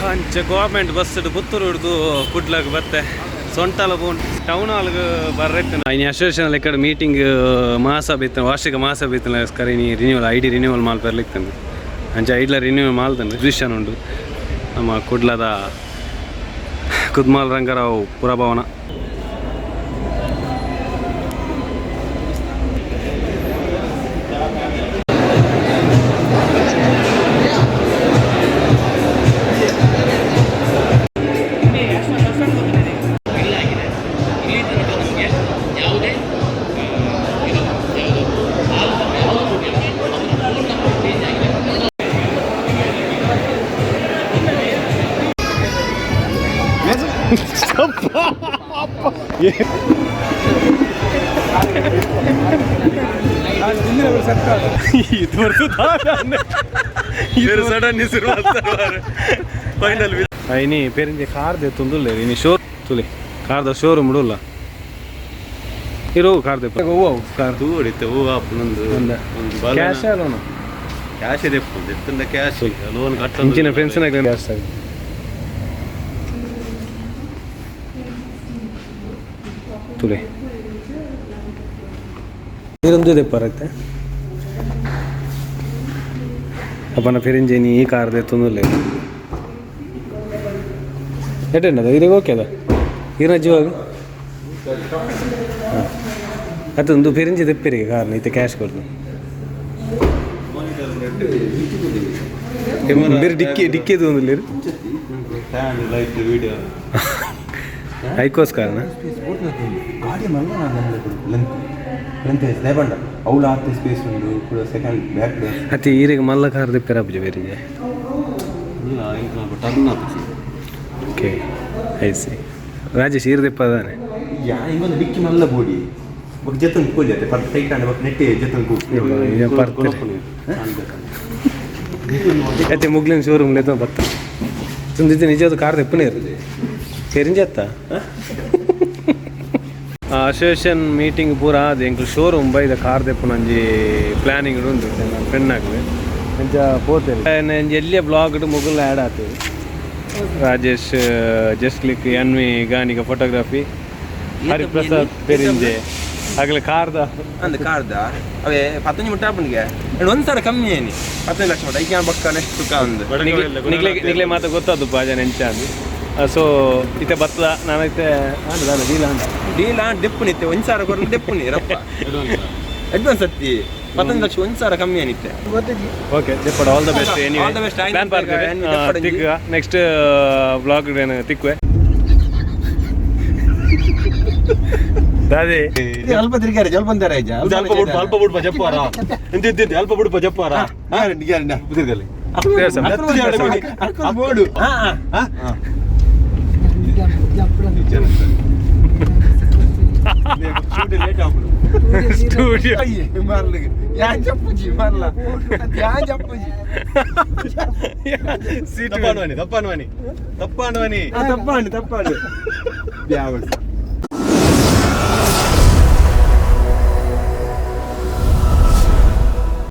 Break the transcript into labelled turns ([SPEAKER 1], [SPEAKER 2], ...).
[SPEAKER 1] ಅಂಚ government bus Puttur ಹಿಡ್ದು ಕುಡ್ಲಾಗ ಬತ್ತೆ ಸೊಂಟಲ ಬೋನ್ ಟೌನ್ ಹಾಲ್ಗ್ ಬರ್ರೈತೆ. ಇನಿ ಅಸೋಸಿಯೇಷನ್ ಲೆಕ್ಕಡ್ ಮೀಟಿಂಗ್ ಮಾಸ ಬಿತ್ತ, ವಾರ್ಷಿಕ ಮಾಸ ಬಿತ್ತನ. ಇನಿ ರಿನ್ಯೂವಲ್ ಐಡಿ ರಿನ್ಯೂವಲ್ ಮಾಲ್ಪೆರ್ಲಿತ್ತಂದು ಅಂಚ ಐಡ್ಲ ರಿನ್ಯೂವಲ್ ಮಾಲ್ತಂದು ಎಕ್ಸಿಬಿಷನ್ ಉಂಡು ನಮ್ಮ ಕುಡ್ಲದ ಕುದ್ಮಾಲ್ ರಂಗರಾವ್ ಪುರಭವನ.
[SPEAKER 2] ಆಗಿದೆ. ಇಲ್ಲಿ ತನಕ ನಮಗೆ ಯಾವುದೇ ಇದು ಯಾವುದು ಆಲ್ಬಮ್ ಯಾವುದು ಕೊಟ್ಟಿಲ್ಲ. ಅವರ ಫೋನ್ ನಂಬರ್ ಚೇಂಜ್ ಆಗಿದೆ.
[SPEAKER 1] ಇದು ಸಡನ್ ಫೈನಲ್. ಇನಿ ಪೇರಿಂಜೆ ಕಾರ್ ದೆತ್ತೊಂದುಲ್ಲೆರ್. ಇನಿ ಶೋರ್ ತುಲೆ, ಕಾರ್ದ ಶೋರೂಮ್ ಉಲ್ಲ ಇರು. ಕಾರ್ ದೆಪ್ಪ ಹೂವು ಕಾರ್.
[SPEAKER 3] ತೂಡಿತ್ತೆ ಹೂ ಆಪುನೊಂದು.
[SPEAKER 1] Cash loan?
[SPEAKER 3] ಕ್ಯಾಶ್ ದೆಪ್ಪು, ದೆತ್ತಂಡ ಕ್ಯಾಶ್, ಲೋನ್ ಕಟ್ಟ.
[SPEAKER 1] ಇಂಚಿನ ಫ್ರೆಂಡ್ಸ್ ಕ್ಯಾಶ್. ತುಲೆ, ಇದೊಂದು ದೆಪ್ಪರತ್ತೆ ಅಪ್ಪನ. ಫಿರಿಂಜೆ ನೀ ಈ ಕಾರ್ ದೆತ್ತೊಂದುಲ್ಲೆರ್. ಎಟ್ಟೆಂಡದ ಇರೆಗ್ ಓಕೆ ಅದ ಈರ್ನ ಜೀವಾಗ. ಹಾಂ, ಅದೊಂದು ಫಿರಿಂಜಿ ದೆಪ್ಪಿರಿಗೆ ಕಾರ್ನ ಇತ್ತೆ ಕ್ಯಾಶ್ ಕೊಡ್ದು. ಬೇರೆ ಡಿಕ್ಕಿ ಡಿಕ್ಕಿದು ಒಂದು.
[SPEAKER 3] Fan, light, video.
[SPEAKER 1] ಐಕೋಸ್ ಕಾರ್ನ.
[SPEAKER 4] ಗಾಡಿ ಮಲ್ಲ ಲೆಂತ್ ಲೆಂತ್ ಲೇಬಂಡ ಅವಳು ಆತ ಸ್ಪೇಸ್ ಉಂಡು ಕೂಡ ಸೆಕೆಂಡ್ ಬ್ಯಾಕ್.
[SPEAKER 1] ಅತಿ ಈರೆಗ್ ಮಲ್ಲ ಕಾರ್ ದೆಪ್ಪಿರ ಅಪ್ಪುಜಿ ಬೇರಿಗೆ.
[SPEAKER 3] ಇಲ್ಲ, ಇಂಕ್ ಟರ್ನ್ ಆಪುಜಿ.
[SPEAKER 1] Okay, I C. Rajesh, ಈರ್ ದೆಪ್ಪದಾನೆ?
[SPEAKER 4] ಯಾ, ಇಂಗೊಂದು ಡಿಕ್ಕಿ ಮಲ್ಲ ಬೋಡಿ ಬೊಕ್ಕ ಜೆತ್ತೊಂದು ಕೂಲಿ ಅತ್ತೆ ಪರ್ ಟೈಟ್ ಆಂಡ್ ಬೊಕ್ಕ ನೆಟ್ಟಿ ಜೆತ್ತೊಂದು ಕೂಲಿ.
[SPEAKER 1] ಪರ್ತಾರೆ ಅತ್ತೆ. ಮುಗ್ಲಿನ ಶೋರೂಮ್ ಲೇತ ಬತ್ತ ತುಂದಿದ್ದೆ. ನಿಜವಾದ ಕಾರ್ ದೆಪ್ಪನೇ ಇರ್ತದೆ ಪೆರಿಂಜತ್ತ. ಅಸೋಸಿಯೇಷನ್ ಮೀಟಿಂಗ್ ಪೂರ ಅದು ಎಂಕ್ಲು ಶೋರೂಮ್ ಬೈದ. ಕಾರ್ ದೆಪ್ಪುನ ಒಂಜಿ ಪ್ಲಾನಿಂಗ್ ಉಂಡು ನನ್ನ ಫ್ರೆಂಡ್ ಆಗ್ಲಿ. ಅಂಚ ಪೋತೇನೆ ಒಂಜಿ ಎಲ್ಲಿಯ ಬ್ಲಾಗ್ ಮುಗುಲ್ ಆ್ಯಡ್ ಆತದೆ. ರಾಜೇಶ್ ಜಸ್ಟ್ ಕ್ಲಿಕ್, ಎನ್ ವಿ ಗಾಣಿಗ ಫೋಟೋಗ್ರಫಿ, ಹರಿಪ್ರಸಾದ್ ಪೆರಿಂಜೆ ಆಗಲೇ ಕಾರ್ದ.
[SPEAKER 4] ಅಂದ್ ಕಾರ್ದ ಅವೇ 15 ಮುಟ್ಟ ಆಪುಂಡಿಗೆ. ಒಂದು ಸಾವಿರ ಕಮ್ಮಿ ಏನಿ, 15 ಲಕ್ಷ ಮುಟ್ಟ ಐಕ್ಯಾನ್ ಬೊಕ್ಕ ನೆಕ್ಸ್ಟ್ ಸುಖ ಒಂದು.
[SPEAKER 1] ನಿಗ್ಲೆ ನಿಗ್ಲೆ ಮಾತ ಗೊತ್ತಾದ್ದು ಬಾಜನ ಎಂಚ ಅಂದು. ಸೊ ಇತ್ತೆ ಬತ್ತದ ನಾನು ಇತ್ತೆ ಆಂಡ ದಾದ ಡೀಲ್ ಆಂಡ.
[SPEAKER 4] ಡೀಲ್ ಆಂಡ್, ದೆಪ್ಪುನಿತ್ತೆ. 1,000 ಕೊರ್ಲು ದೆಪ್ಪುನಿ ರಪ್ಪ. ಅಡ್ವಾನ್ಸ್ ಹತ್ತಿ 15 ಲಕ್ಷ, 1,000 ಕಮ್ಮಿ ಏನಿತ್ತೆ.
[SPEAKER 1] ಓಕೆ, ದೆಪ್ಪಡ. All the best. Anyway
[SPEAKER 4] All the best.
[SPEAKER 1] Plan park ತಿಕ್ಕ ನೆಕ್ಸ್ಟ್ ಬ್ಲಾಗ್ ತಿಕ್ಕುವೆ ದಾದಿ.
[SPEAKER 4] ಅಲ್ಪ ತಿರ್ಗಾರೆ ಜಲ್ಪ ಅಂತಾರೆ.
[SPEAKER 3] ಅಲ್ಪ ಬುಡ್ಪ, ಅಲ್ಪ ಬುಡ್ಪ ಜಪ್ಪಾರ ಇಂತಿದ್ದಿದ್ದು, ಅಲ್ಪ ಬುಡ್ಪ ಜಪ್ಪಾರ
[SPEAKER 4] ಗ್ಯಾರಂಟಿ ಗ್ಯಾರಂಟಿ.
[SPEAKER 3] ತಿರ್ಗಲಿ.
[SPEAKER 4] ಬೋಡು.
[SPEAKER 1] ಸ್ಟುಡಿಯೋ.
[SPEAKER 4] ಯಾನ್ ಚಪ್ಪುಜಿ ಮರ್ಲ, ಯಾನ್ ಚಪ್ಪುಜಿ.
[SPEAKER 3] ತಪ್ಪಾನುವನಿ, ತಪ್ಪಾನುವನಿ, ತಪ್ಪಾನುವನಿ.
[SPEAKER 4] ತಪ್ಪಾಂಡು ತಪ್ಪಾಂಡು.